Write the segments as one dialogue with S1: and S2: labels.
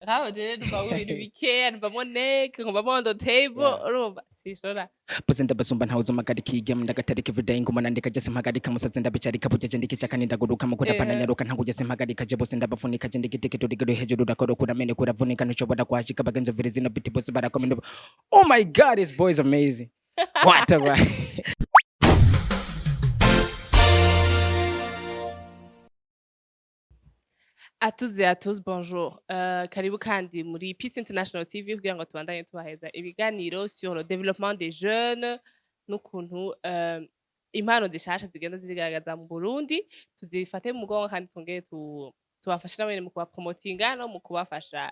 S1: Nkaho jewe numvamwo ibintu bikeya, numvamwo neck, nkumvamwo on the table, urumva sinshobora.
S2: Bose ndabasumba, ntawe uzompagarika. Iyi game ndagatarika everyday, nguma nandika, jese mpagarika musazi, ndabicarika bujeje, ndikica kandi ndaguruka mukora pana. Nyaruka ntabwo jese mpagarika, je bose ndabafunika, je ndigiteke turigero hejuru, urakora urameneka, uravunika, ntushobora kuhashika. Bagenzi viri zino biti bose barakomenda. Oh my God, this boy is amazing. What a guy!
S1: À toutes et à tous, bonjour. Karibu kandi muri Peace International TV kugira ngo tubandanye tubaheza ibiganiro sur le développement des jeunes n'ukuntu impano zishasha zigenda zigaragaza mu Burundi, tuzifate mu mugongo kandi twongere tubafashe nabo nyene mu kubapromotinga no mu kubafasha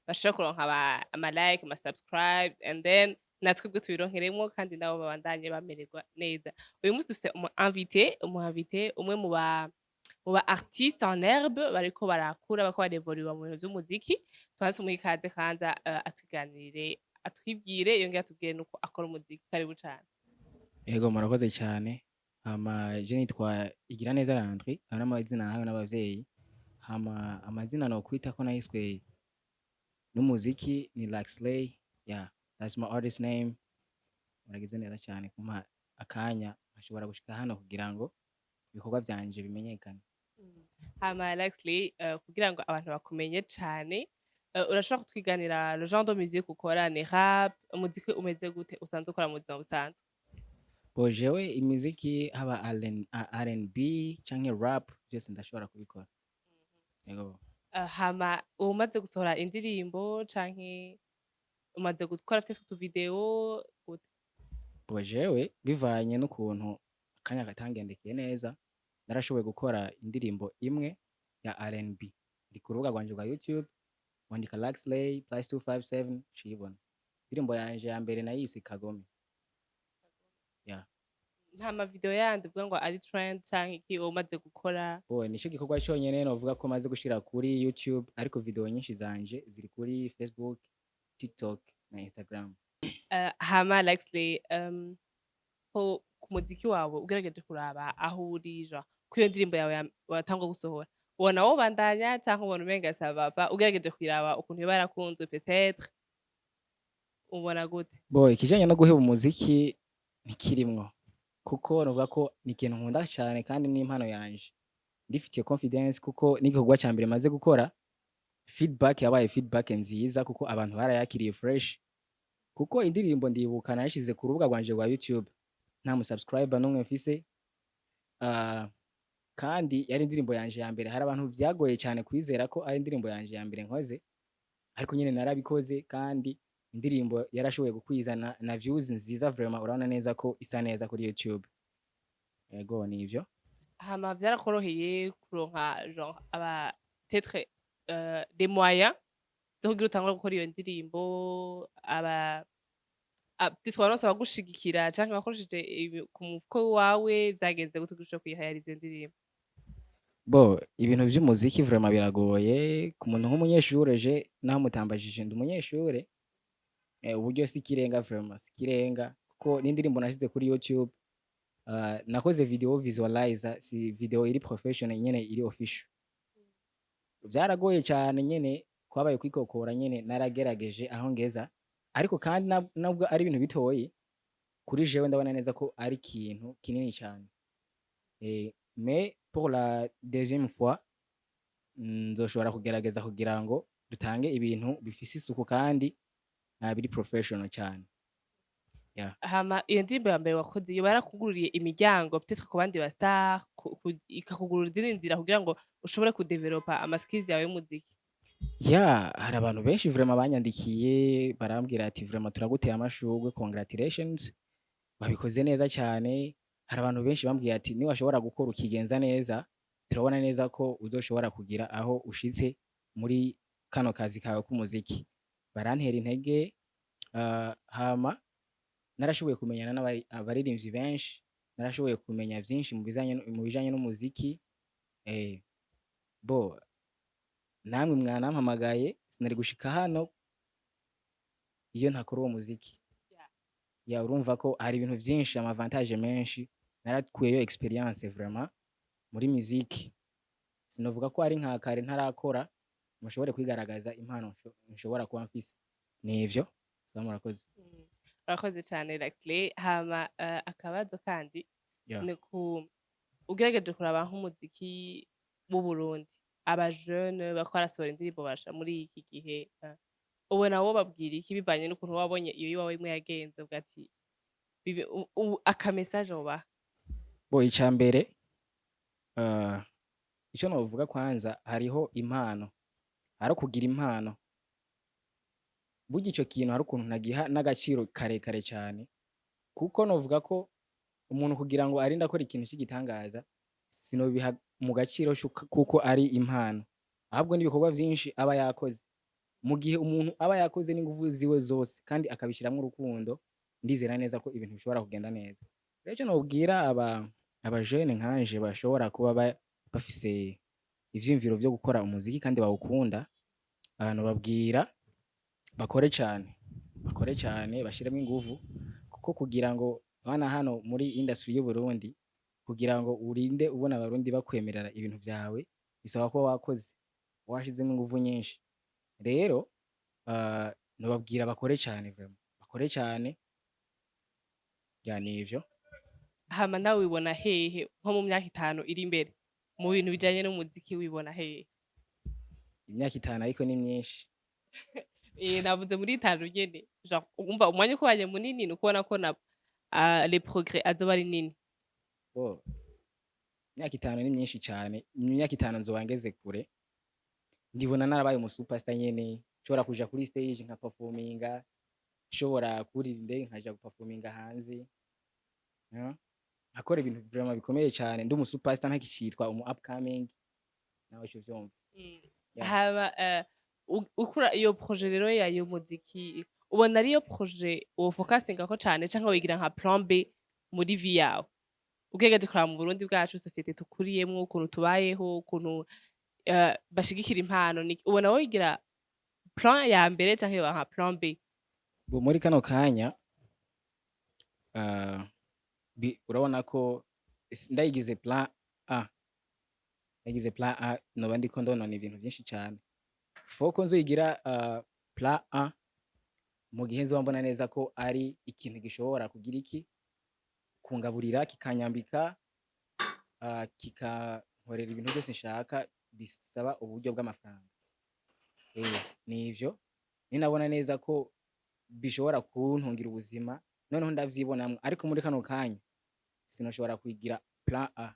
S1: bashobore kuronka ama like, ama subscribe, and then natwe ubwo tubironkeremwo kandi nabo babandanye bamererwa neza. Uyu munsi dufise umu invité umwe mu ba artiste en herbe bariko barakura, bariko barevoluwa mu bintu vy'umuziki. Tubanze tumuhe ikaze kwanza, atuganirire, atwibwire, yongere atubwire nuko akora umuziki. Karibu cane.
S2: Yego, murakoze cyane. Hama je nitwa Igiraneza Landry, ayo n'amazina nahawe n'abavyeyi. Hama amazina nokwita ko nahiswe n'umuziki ni Luxley. Yeah, that's my artist name. Muragize neza cyane kumpa akanya nkashobora gushika hano kugira ngo ibikorwa vyanje bimenyekane.
S1: Hama Luxley, kugira ngo abantu bakumenye cane, urashobora kutwiganira le genre de musique ukora? Ni rap, umuziki umeze gute usanzwe ukora mu buzima busanzwe?
S2: Bo jewe imiziki haba R&B canke rap, byose ndashobora kubikora. Yego.
S1: Hama umaze gusohora indirimbo canke umaze gukora peut-être utu video gute?
S2: Bo jewe bivanye n'ukuntu akanya katangendekeye neza, narashoboye gukora indirimbo imwe ya R&B. Iri ku rubuga rwanje rwa YouTube, wandika Luxley +257 ucuyibona. Indirimbo yanje ya mbere nayise Kagome. Yeah.
S1: Nta ma video yandi uvuga ngo ari trend canke iki woba umaze gukora?
S2: Bo nico gikorwa conyene novuga ko maze gushira kuri YouTube, ariko video nyinshi zanje ziri kuri Facebook, TikTok na Instagram.
S1: Hama Luxley, ko ku muziki wawe ugerageje kuraba aho uri, genre kuri iyo ndirimbo yawe watangwa gusohora, ubona wobandanya canke ubona umenga ça va pas? Ugerageje kuyiraba ukuntu yoba yarakunzwe, peut-être ubona gute?
S2: Bo ikijanye no guheba umuziki ntikirimwo, kuko novuga ko ni ikintu nkunda cane kandi n'impano yanje. Ndifitiye confidence kuko n'igikorwa ca mbere maze gukora, feedback yabaye feedback nziza, kuko abantu barayakiriye fresh. Kuko indirimbo ndibuka nayishize ku rubuga rwanje rwa YouTube nta mu subscriber n'umwe mfise, kandi yari indirimbo yanje ya mbere. Hari abantu vyagoye cane kwizera ko ari indirimbo yanje ya mbere nkoze, ariko nyene narabikoze kandi indirimbo yarashoboye gukwiza na views nziza. Vraiment urabona neza ko isa neza kuri YouTube. Ego, nivyo.
S1: Hama vyarakoroheye kuronka genre aba peut-être des moyens zo kugira utangure gukora iyo ndirimbo, aba peut-être waronse abagushigikira canke wakoresheje ku mufuko wawe? Vyagenze gute kugira ushobore kuyirealiza iyo ndirimbo?
S2: Bo ibintu vy'umuziki vraiment biragoye ku muntu nk'umunyeshure. Je naho mutambajije, ndi umunyeshure, uburyo si ikirenga, vraiment si ikirenga, kuko n'indirimbo nashize kuri YouTube, nakoze video visualizer, si video iri professional nyene iri official. Vyaragoye cane nyene, kwabaye kwikokora nyene, naragerageje aho ngeza, ariko kandi nubwo ari ibintu bitoyi kuri jewe, ndabona neza ko ari ikintu kinini cane. Mais pour la deuxième fois nzoshobora kugerageza kugira ngo dutange ibintu bifise isuku kandi biri professional cane. Yeah.
S1: Hama iyo ndirimbo ya mbere wakoze yoba yarakugururiye imiryango peut-être ku bandi ba star, ikakugurura izindi nzira kugira ngo ushobore kudevelopa ama skills yawe y'umuziki?
S2: Yeah, hari abantu benshi vraiment banyandikiye, barambwira ati: "Vraiment turaguteye amashurwe, congratulations, wabikoze neza cyane." Hari abantu benshi bambwiye ati: "Niwashobora gukora ukigenza neza, turabona neza ko uzoshobora kugira aho ushitse muri kano kazi kawe k'umuziki." Barantera intege, hama narashoboye kumenyana n'abaririmbyi benshi, narashoboye kumenya vyinshi mu bijanye n'umuziki. Bo namwe mwanampamagaye, sinari gushika hano iyo ntakora uwo muziki. Ya, urumva ko hari ibintu vyinshi, ama avantage menshi narakuyeyo, experience vraiment muri musique. Sinovuga ko ari nka kare ntarakora. ngo nshobore kwigaragaza impano nshobora kuba mfise. Nivyo, sawa, murakoze.
S1: Urakoze cane, Laxley. Hama akabazo kandi ni ku ugerageje kuraba nk'umuziki w'Uburundi, aba jeune bariko barasohora indirimbo basha muri iki gihe, ubona wobabwira iki bivanye n'ukuntu wabonye iyo iwawe imwe yagenze, uvuga ati aka message wobaha?
S2: Bo, icambere, ico novuga kwanza, hariho impano, hari kugira impano. Burya ico kintu hari ukuntu ntagiha n'agaciro karekare cane, kuko novuga ko umuntu kugira ngo arinde akora ikintu c'igitangaza, sinobiha mu gaciro kuko ari impano, ahubwo n'ibikorwa vyinshi aba yakoze. Mu gihe umuntu aba yakoze n'inguvu ziwe zose kandi akabishiramwo urukundo, ndizera neza ko ibintu bishobora kugenda neza. Rero ico nobwira aba jeune nkanje bashobora kuba bafise ivyiyumviro vyo gukora umuziki kandi bawukunda, nobabwira bakore cane, bakore cane, bashiremwo inguvu, kuko kugira ngo bana hano muri industry y'Uburundi, kugira ngo urinde ubona Abarundi bakwemerera ibintu vyawe, bisaba kuba wakoze, washizemwo inguvu nyinshi. Rero nobabwira bakore cane vraiment, bakore cane, ya, nivyo.
S1: Hama nawe wibona hehe nko mu myaka 5 iri imbere mu bintu bijanye n'umuziki? Wibona hehe?
S2: Imyaka 5 ariko ni myinshi.
S1: Navuze muri 5 nyene, genre umva umwanya ukubanye munini, ni ukubona ko na les progrès azoba ari nini.
S2: Bo, imyaka 5 ni myinshi cane. Mu myaka 5 nzoba ngeze kure, ndibona narabaye umu superstar nyene, nshobora kuja kuri stage nka performinga, nshobora kurira indege nkaja guperforminga hanze, nkakora ibintu vraiment bikomeye cane, ndi umu superstar, ntakicitwa umu upcoming, nawe uca uvyumva. Yeah.
S1: Haba ukura iyo projet rero ya y'umuziki, ubona ariyo projet wofocusingako cane, canke wigira nka plan B muri vie yawe? Ugerageje kuraba mu Burundi bwacu, société tukuriyemwo, ukuntu tubayeho, ukuntu bashigikira impano, ubona woyigira plan ya mbere canke yoba nka plan B?
S2: Bo, muri kano kanya, urabona ko ndayigize plan A, ndayigize plan A, noba ndiko ndonona ibintu vyinshi cane. Faut ko nzoyigira plan A mu gihe nzoba mbona neza ko ari ikintu gishobora kugira iki, kungaburira, kikanyambika, kikankorera ibintu vyose nshaka bisaba uburyo bw'amafaranga. Nivyo, ninabona neza ko bishobora kuntungira ubuzima, noneho ndavyibonamwo. Ariko muri kano kanya sinoshobora kuyigira plan A,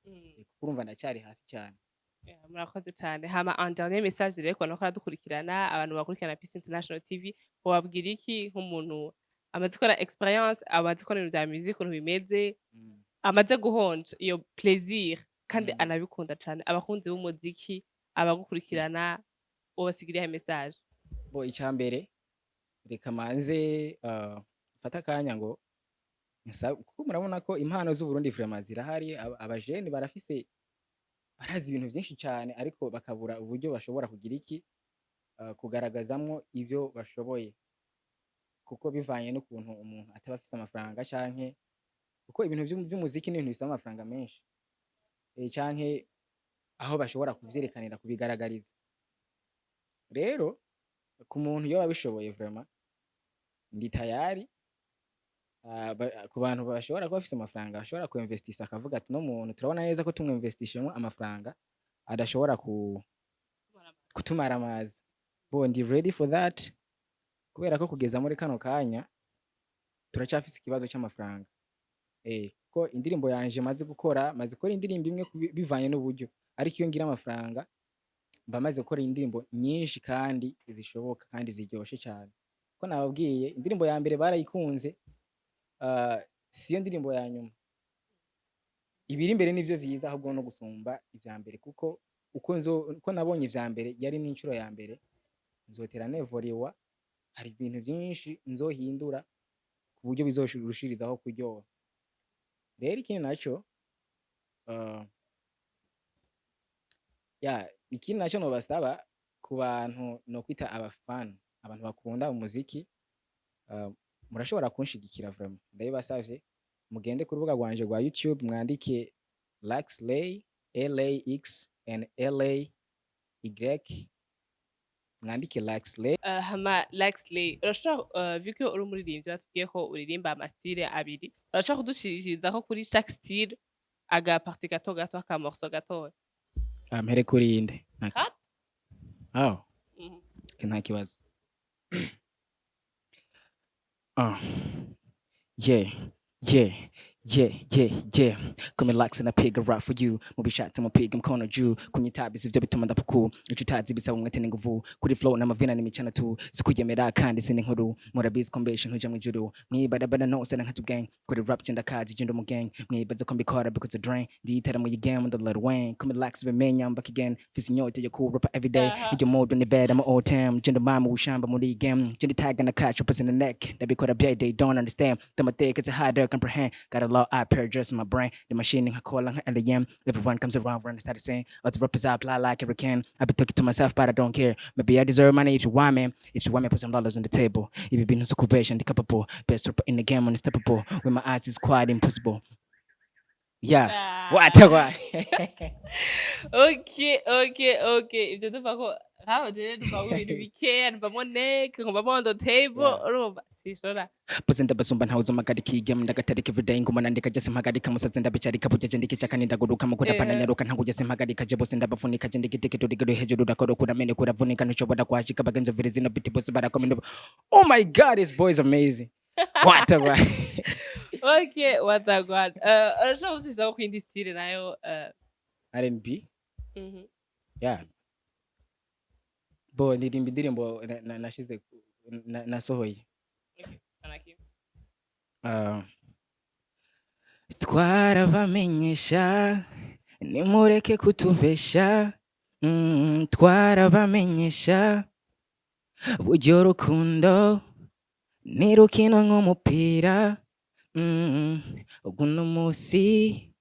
S2: kuko urumva ndacyari hasi cane.
S1: Yeah, murakoze cane. Hama un dernier message rero ku bantu bariko baradukurikirana, abantu bakurikirana Peace International TV, wobabwira iki nk'umuntu amaze gukora expérience, amaze kubona ibintu vya musique ukuntu bimeze, amaze guhonja iyo plaisir kandi anabikunda cane, abakunzi b'umuziki, abagukurikirana, wobasigira iyihe message?
S2: Bo, icambere, reka manze mfate akanya ngo kuko murabona ko impano z'Uburundi vraiment zirahari. Abajene barafise, barazi ibintu vyinshi cane, ariko bakabura uburyo bashobora kugira iki, kugaragazamwo ivyo bashoboye, kuko bivanye n'ukuntu umuntu ataba afise amafaranga, canke kuko ibintu vy'umuziki n'ibintu bisaba amafaranga menshi, canke aho bashobora kuvyerekanira, kubigaragariza. Rero ku muntu yoba abishoboye, vraiment ndi tayari. Ku bantu bashobora kuba bafise amafaranga, bashobora kuinvestisa, akavuga ati: "No muntu turabona neza ko tumwinvestishemwo amafaranga adashobora kutumara amazi." Bo, ndi ready for that, kubera ko kugeza muri kano kanya turacafise ikibazo c'amafaranga, ko indirimbo yanje maze gukora, maze gukora indirimbo imwe bivanye n'uburyo, ariko iyo ngira amafaranga mba maze gukora indirimbo nyinshi kandi zishoboka kandi ziryoshe cane. Ko nababwiye, indirimbo ya mbere barayikunze, siyo ndirimbo ya nyuma. Ibiri imbere nivyo vyiza ahubwo no gusumba ivya mbere, kuko uko nabonye ivya mbere yari n'incuro ya mbere, nzotera nevoriwa, hari ibintu vyinshi nzohindura ku buryo bizorushirizaho kuryoha. Rero ikindi naco, ya, ikindi naco nobasaba ku bantu nokwita abafana, abantu bakunda umuziki, murashobora kunshigikira vraiment, ndabibasavye. Mugende ku rubuga rwanje rwa YouTube, mwandike Laxlay, L A X and L A Y. Mwandike Laxley.
S1: Hama Laxley, urashobora, vu que uri umuririmbyi, batubwiye ko uririmba ama style abiri, urashobora kudushiririzaho kuri chaque style aga partie gato gato, aka morceau gatoya?
S2: Ah, mpere kuri inde?
S1: Rap.
S2: Oh. Nta kibazo. Ah. Yeah. Come relax and I pick a rap for you. Mubishatse mupiga mkono juu. Kunyitabi sivyo bituma ndapuku. Ico utazi bisaba umwete n'inguvu. Kuri flow n'amavina n'imicana tu. Sikuyemera kandi sindi nkuru. Murabizi ko mbesha ntuja mw'ijuru. Mwibarabara no usana nka gang. Kuri rap je ndakazi, je ndi mu gang. Mwibaza ko mbikora because I drain. Ndiyitara mu game under Lil Wayne. Come relax bimenya, I'm back again. Fise inyota yo ku rap every day. Iryo mood ni bad, I'm all time. Je ndi mama ushamba muri iyi game. Je ndi tag na catch up in the neck. Ndabikora bya they don't understand. Ndamateka it's hard to comprehend. Got a lot I pair just in my brain. The machine nka nka LAM. Everyone comes around when I start saying other rappers I apply like every can. I be talking to myself, but I don't care. Maybe I deserve money if you want me. If you want me, put some dollars on the table. Ibi bintu so kubesha ndi capable. Best rapper in the game, unstoppable. With my eyes is quite impossible. Yeah.
S1: Ah.
S2: What a
S1: Ok, ivyo ndumva ko nkaho jewe ndumvamo ibintu bikeya, ndumvamo neck, nkumvamo on the table. Urumva sinshobora.
S2: Bose ndabasumba, ntawe uzomagarika iyi game, ndagatarika everyday, nguma nandika jese mpagarika musazi ndabicarika bujeje ndikica kandi ndaguruka mu kurapa. Ndanyaruka ntanguye simpagarika, je bose ndabafunika, je ndigiteke turigero hejuru urakora kurameneka uravunika ntushobora kuhashika. Bagenzi viri zino biti bose barakomenda. Oh my God, this boy is amazing. What a
S1: Ok, watagwan. Urashobora gusubizaho ku yindi style nayo?
S2: R&B. Yeah, bo ndirimba indirimbo nashize nasohoye.
S1: Okay, anaki.
S2: Twarabamenyesha nimureke kutubesha, twarabamenyesha buryo urukundo ntirukina nk'umupira, uno musi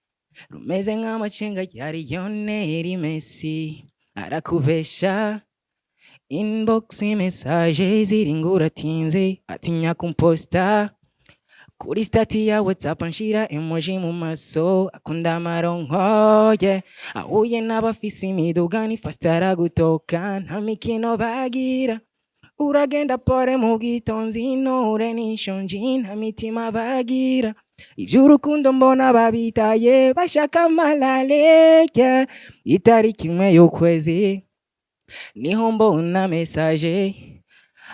S2: rumeze nk'amacenga ya Lionel Messi, arakubesha inbox message ziri ngo uratinze, atinya kumposta kuri status ya WhatsApp, anshira emoji mu maso, akunda amaronko, yeah. Ahuye n'abafise imiduga ni fast aragutoka, nta mikino bagira, uragenda pore mu bwitonzi, intore n'inshonji, nta mitima bagira, iby'urukundo mbona babitaye, bashaka amalale, yeah. Itariki 1 y'ukwezi niho mbona message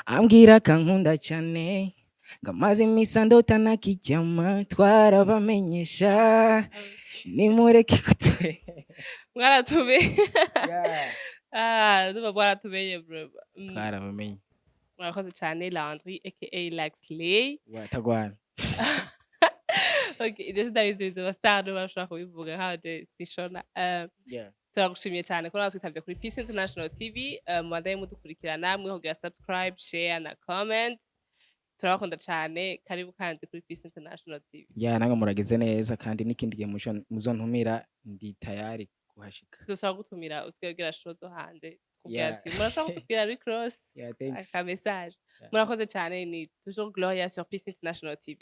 S2: ambwira kankunda cyane, ngo amaze iminsi andota nakijyama. Twarabamenyesha nimureke kutu
S1: Mwaratumenye. Ah, ndumva mwaratumenye bro.
S2: Twarabamenye.
S1: Murakoze cyane, Landry aka Laxley.
S2: Watagwana.
S1: Okay, ivyo sindabizi, aba star nibo bashobora kubivuga, nkaho je sinshona. Turagushimiye cyane ko natwe twitabye kuri Peace International TV. Mubandanye mudukurikirana, mwihogira subscribe, share na comment. Turabakunda cyane. Karibu kandi kuri Peace International TV.
S2: Ya, namwe muragize neza, kandi n'ikindi gihe muzontumira ndi tayari kuhashika.
S1: Tuzosaba gutumira usigaye ugira show zo hanze kubwira ati murashobora kutubwira Rick Ross
S2: Yeah, thanks.
S1: aka message.
S2: Yeah.
S1: Murakoze cyane. Ni toujours Gloria sur Peace International TV.